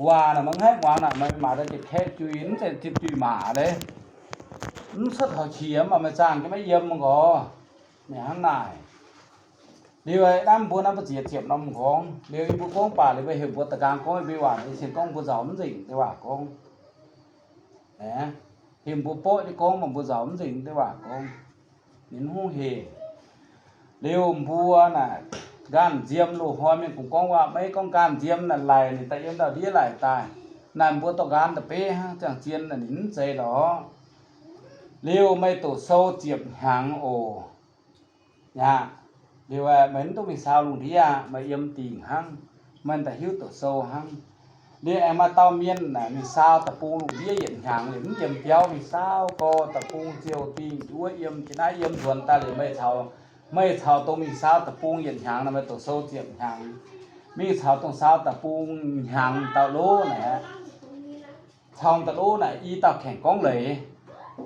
ວ່ານະ ມັນໃຫ້ຫວັງນະ ມັນມາແຕ່ເຈັບແຄບຈຸຍ ມັນເຈັບຈຸຍໝາເດ້. ມັນສະເທົາຂຽມອາ ມາຈ້າງຈະມາຢ້ຽມມັນກໍ ແມ່ນຫຍັງນາຍ. ນີ້ວ່ານຳພວກນັ້ນປະເສດສຽບນຳຂອງ ດຽວອີບໍ່ຂອງປ່າ ຫຼືໄປເຫັນບໍ່ຕະກາງຂອງໄປວ່າ ໄອ້ເຊັ່ນຂອງຜູ້ເຖົ້າມັນຊິໄດ້ວ່າຂອງ ແຫຼະ ເຫັນບໍ່ໂປະນີ້ຂອງມັນຜູ້ເຖົ້າມັນຊິໄດ້ວ່າຂອງ ນີ້ຮູ້ເຫດ. ລຽວບົວນະ ການຈຽມໂລຮ້ອຍແມ່ນກົງກອງວ່າ ໄມ້ກອງການຈຽມນັ້ນໄຫຼນີ້ ຕະເອີນດາວດີຫຼາຍຕາຍ ນັ້ນບໍ່ຕ້ອງການຕະເປຫາຈາງຈຽນອັນນີ້ໃຈດອກ. ລຽວໄມ້ໂຕໂຊຈຽບຫຍັງໂອ ຍາ ເລີຍວ່າມັນຕ້ອງມີຊາວລຸງເດຍມາອຽມຕີງຫັ້ນ ມັນຕະຫິວໂຕໂຊຫັ້ນ. ເລີຍແອມາເຕົ້າມຽນນະ ມີຊາວຕະປູລຸງເດຍຢຽນຫຍັງເລີຍ ມັນຢຽນປຽວ ມີຊາວກໍຕະປູຈຽວຕີງ ອວຍອຽມກິນນາອຽມສວນຕາເລີຍ ໄມ້ເຖົ້າ ໄມ້ເຖົ້າຕ້ອງມີຊາວຕະປູຢຽນຫຍັງນະ ມັນໂຕໂຊຈຽບຫຍັງ ມີຊາວຕ້ອງຊາວຕະປູຫຍັງຕາໂລນະ. ຊອງຕະໂລນະ ອີຕາແຂງກອງເຫຼຍ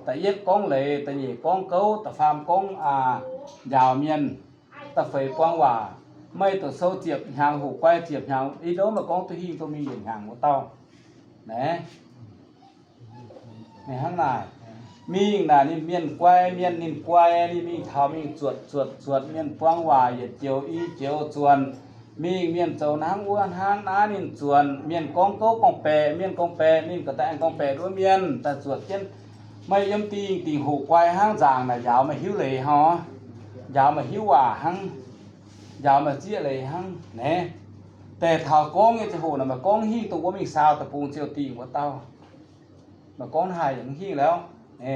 ຕາອຽດກອງເຫຼຍ ຕາເຫຍກອງເກົາ ຕາຟາມກອງອາ ຢາວມຽນ ຕາເຟຍກວາງຫວ່າ ໄມ້ໂຕໂຊຈຽບຫາງ ຫູກວາຍຈຽບຫາງ ອີໂດມາກອງໂຕຫີງໂຕມີຫຍັງບໍ່ເຕົ້າ ແນ ໃນຫາງນາຍ ມີຫຍັງນາ ນີ້ມຽນກວາຍ ມຽນນິນກວາຍ ນີ້ມີເຖົ້າ ມີຈວດ ຈວດ ຈວດ ມຽນກວາງຫວ່າ ຢຽດຈຽວ ອີຈຽວຈວນ ມີມຽນເຈົ້ານາງອວນຫາງນານິນຈວນ ມຽນກອງໂຕກອງແປ ມຽນກອງແປ ມີນກະແຕງກອງແປດ້ວຍມຽນ ຕາຈວດຈຽນ ໄມ້ຢຽມຕີງ ຕີງຫູກວາຍຫາງຈາງນະ ຢາວມາຫິວເຫຼຍເຮົາ ຢາວມາຫິວຫວ່າຫັງ ຢາວມາເຈຍເຫຼຍຫັງແນ. ແຕ່ເຖົ້າກອງນີ້ຈະໂຫນະ ມາກອງຫີງຕົງບໍ່ມີຊາວຕະປູງຈຽວຕີງບໍ່ເຕົ້າ ມາກອງຫາຍຫຍັງຫີງແລ້ວແນ.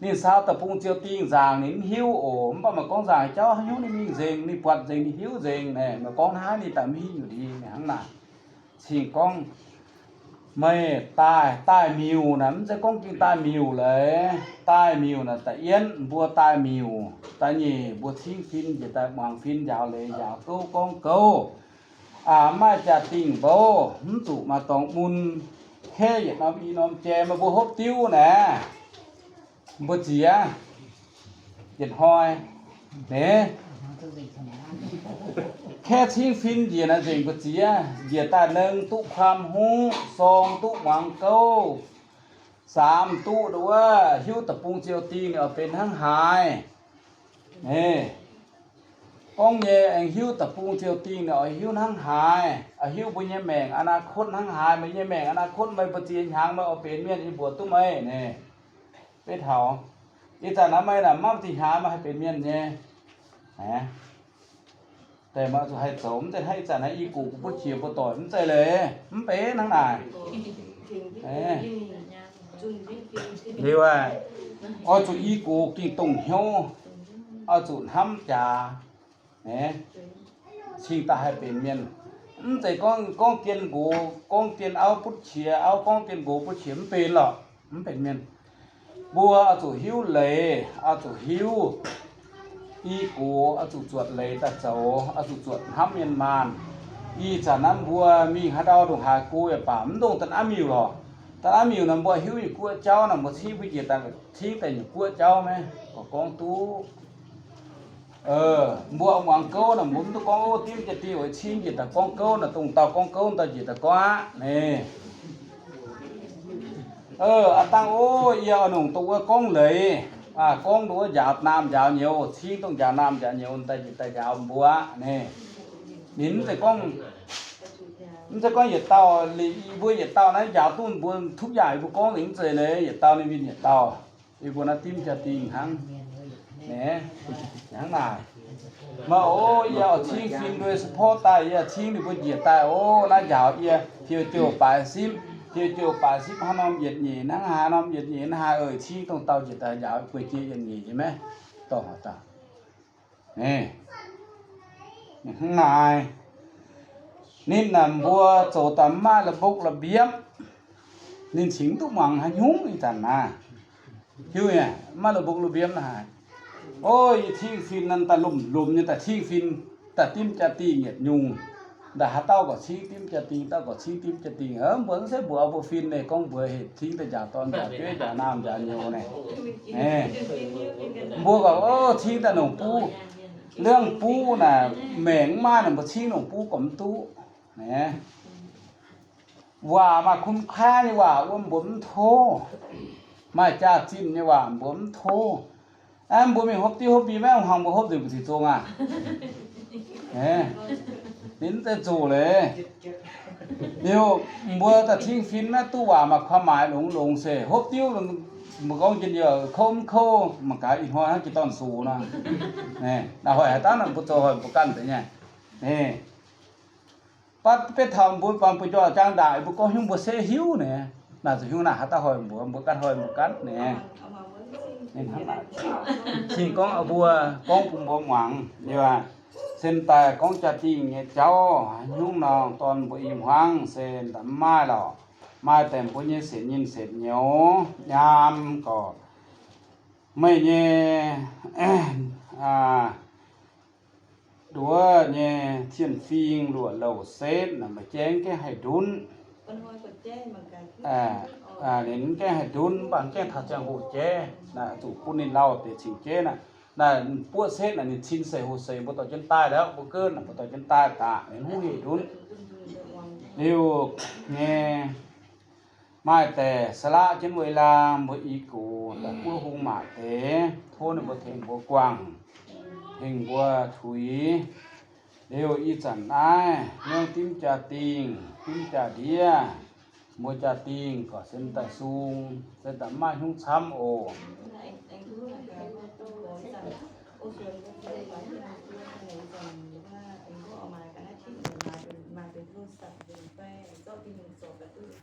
ນີ້ຊາວຕະປູງຈຽວຕີງຈາງນີ້ມັນຫິວໂອ ມັນບໍ່ມາກອງຈາງເຈົ້າ ຫິວນີ້ມີເສັງ ນີ້ປວດເສັງ ນີ້ຫິວເສັງແນ ມາກອງຫາຍນີ້ຕາມີຢູ່ດີໃນຫັ້ນນະ ຊິງກອງ ໄມ້ຕາຍ ຕາຍມິວນະ ມັນຈະກອງກິນຕາຍມິວເລີຍ ຕາຍມິວນະ ຕາອຽນບົວຕາຍມິວ ຕາເຫຍບົວຊິງຟິນ ຈະຕາຍໝາງຟິນ ຢາວເລີຍ ຢາວໂຕກອງເກົາ ອາ ມາຈາຕິງໂບ ຫືມຕຸມາຕອງມຸນ ແຄ່ຢຽດນ້ອມອີນ້ອມແຈ ມາບົວຫົບຕິວນະ ບໍ່ເຈຍ ຢຽດຫອຍເນ ແຄ່ຊິງຟິນ ຢຽດນະເສັງບໍ່ເຈຍ ຢຽດຕາໜຶ່ງຕຸຄວາມຮູ້ ສອງຕຸຫວັງເກົາ ສາມຕຸດວາ ຫິວຕະປຸງຈຽວຕີງເອົາເປັນທັງຫາຍເນ. ອອງແຍແອງຫິວຕະປຸງຈຽວຕີງເອົາຫິວທັງຫາຍ ອາຫິວບໍ່ແຍແມງອະນາຄົດທັງຫາຍ ບໍ່ແຍແມງອະນາຄົດ ໄມ້ບໍ່ເຈຍຫຍັງ ມາເອົາເປັນມຽນອີບົວຕຸໄມ້ເນ. ເປັນເຖົ້າ ອີຈານນະໄມ້ນະ ມາຕິຫາມາໃຫ້ເປັນມຽນແຍ ແຕ່ມາຈະໃຫ້ໂຕ ມັນຈະໃຫ້ຈານນະອີກູກູປຸດຂຽວບໍ່ຕໍ່ ມັນໃຈເລີຍ ມັນເປັນທັງນາຍ ເອີ ເລີຍວ່າ ອອຈູອີກູກິງຕົງໂຍ ອອຈູນຫ້ຳຈາ ແນ ຊິງຕາໃຫ້ເປັນມຽນ ມັນໃຈກ້ອງ ກ້ອງກຽນໂກ ກ້ອງກຽນເອົາປຸດເຂຍ ເອົາກ້ອງກຽນໂກປຸດເຂຍ ມັນເປັນຫຼອກ ມັນເປັນມຽນ ບົວອາຈູຫິວເລ ອາຈູຫິວ ອີໂກ ອາຈູຈວດເລຕາໂຈ ອາຈູຈວດຫ້ຳມຽນມານ ອີຈານນຳບົວມີຫາດາວດຸຫາກູຍປາ ມັນດົງຕັນອາມິວຫຼອກ ຕັນອາມິວນຳບົວຫິວອີກົວເຈົ້ານຳບໍ່ຊິງບໍ່ເຈຍຕາ ຊິງແຕ່ຢູ່ກົວເຈົ້າແມ ກໍກ້ອງຕູ້ ເອີ ບົວຫວັງເກີນນະ ບຸນຕຸກອງໂອ ຕິມຈະຕິໂອ ຊິງເຈຕະກອງເກີນນະ ຕຸງເຕົາກອງເກີນ ຕາເຈຕະກອງອະ ເນ. ເອີ ອາຕັງໂອ ເອີຍ ອາໜຸງຕຸເອີ ກອງເລີຍ ອາ ກອງດູຢາວ ນ້ຳຢາວໜຽວ ຊິງຕ້ອງຢາວ ນ້ຳຢາວໜຽວ ຕາເຈຕະຢາວບົວ ເນ. ນີ້ມັນຈະກອງ ມັນຈະກອງເຢຍເຕົາ ລີອີບົວເຢຍເຕົານະ ຢາວຕຸນບົວທຸກຢ່າງ ອີບົວກອງນີ້ມັນເຈີເລີຍ ເຢຍເຕົານີ້ວິນເຢຍເຕົາ. ອີບຸນນະຕິມຈະຕິງຫັງ ແໜ ຫຍັງນາ ມາໂອ ເອີຍ ເອົາຊິງຟິນໂດຍສະເພາະຕາຍ ເອີຍ ຊິງນີ້ບໍ່ເຈຍຕາຍ ໂອ ລາຢາວເອີຍ ທຽວໂຈປາຍຊິມ ທຽວໂຈປາຍຊິມ ຫານ້ອມເຢັດເຫຍ ນາງຫານ້ອມເຢັດເຫຍ ນາຫາເອີຍ ຊິງຕ້ອງເຕົາເຈຍຕາຍ ຢາວເປີເຈເຢັດເຫຍ ເຫັນໄໝ ຕໍ່ຫາຕາ ນີ້ ນີ້ຂ້າງໃນ ນິດນຳບົວໂຈຕາມມາລະບົກລະບຽບ ນິນສິງຕຸມັງຫາຍຸງອີຕັນນາ ຫິວເນຍ ມາລະບົກລະບຽບນະຫາຍ ໂອ້ຍ ທິງຟິນນັ້ນຕາລຸມລຸມນີ້ຕາທິງຟິນ ຕາຕິມຈະຕີງຽດຍຸງ ດາຫາເຕົ້າກໍຊິງຕິມຈະຕີງ ເຕົ້າກໍຊິງຕິມຈະຕີງ ເອີ ເບິ່ງໃສ່ບົວເອົາບົວຟິນໃນກອງບົວເຮັດ ທິງແຕ່ຢາຕອນຢາເຈ້ຍຢານ້ຳຢາໂຍແນ ແນ ບົວກໍ ໂອ້ ທິງແຕ່ໜອງປູ ເລື່ອງປູນະ ແມງມານະບໍ່ຊິງໜອງປູກໍມັນຕຸ ແນ. ວ່າມາຄຸ້ມຄ່ານີ້ວ່າ ໂອ້ ບໍ່ມີໂທ ມາຈາກຈີນນີ້ວ່າ ບໍ່ມີໂທ ອັນບໍ່ມີຮົບຕິຮົບບີແມ່ນ ຫາບໍ່ຮົບຕິບໍ່ຕິໂຕງາ ເອີ ນີ້ແຕ່ໂຕເລີຍ ດຽວບໍ່ຕາທິງຟິນແມ່ຕູ້ວ່າມາຄວາມໝາຍຫຼົງໆເສ ຮົບຕິວ ບໍ່ກອງກິນດຽວ ຄົມໂຄ ມັນກະອີກຮ້ອຍ ເຮົາຈະຕ້ອນສູນະ ນີ້ ນາຫ້ອຍໃຫ້ຕານຳບໍ່ໂຕຫ້ອຍບໍ່ກັນແຕ່ນີ້ ນີ້ ປັດເປັດເຖົ້າບຸນປັນປະຍອດຈາງດາຍ ບຸກອງຫຸງບໍ່ເຊຫິວແນ່ ໜ້າຈະຫິວໜ້າຫາຕາຫ້ອຍບໍ່ ບໍ່ກັດຫ້ອຍບໍ່ກັດແນ່ ເຫັນຫັ້ນລະ ຊິງກອງອາບົວ ກອງປຸງບໍ່ໝວັງ ເດວ່າ ເສັ້ນຕາຍກອງຈາຕິງເນຍເຈົ້າ ຫຸງນອງຕອນບໍ່ອີ່ມຫວັງ ເສັ້ນຕາມມາລອ ມາແຕ່ມຜູ້ຍິນເສນຍິນເສນຫຽວ ຍາມກໍ ໄມ້ແຍ່ ອາ ດັວແຍ່ທຽນຟີງ ຫຼວດເຫຼົ່າເສດນະ ມາແຈ້ງແກ້ໃຫ້ດຸນ ເພິ່ນຮ້ອຍກໍແຈ້ງ ມັນກະ ອາ ອາ ເຫັນແກ້ໃຫ້ດຸນ ບາງແຈ້ງຖ້າແຈ້ງໂຫແຈ້ນະ ຕູປຸ້ນນີ້ເລົ່າແຕ່ຊິງແຈ້ນະ ນະ ປວດເສດນະ ນີ້ຊິນໃສ່ໂຫເສ ບໍ່ຕ້ອງຈົນຕາຍແລ້ວ ບໍ່ເກີນນະ ບໍ່ຕ້ອງຈົນຕາຍຕາ ເຫັນຮູ້ເຫດດຸນ ລິວແງ່ ມາແຕ່ສະຫຼະຈົນເວລາບໍ່ອີກກູ ແຕ່ຜູ້ຮຸງມາເຕ ໂທນບໍ່ເທັງບໍ່ກວ້າງ ເທັງບໍ່ຖຸຍ ເດວອີຈັນອາຍ ເມືອງຕິມຈາຕິງ ຕິມຈາເດຍ ບໍ່ຈາຕິງ ກໍເສັ້ນຕາສູງ ເສັ້ນຕາມາຫຸງຊ້ຳໂອ ມາເປັນໂທລະສັບເປັນໄຟ ເຈາະທີ່ໜຶ່ງສອງກະຕຸ້ນ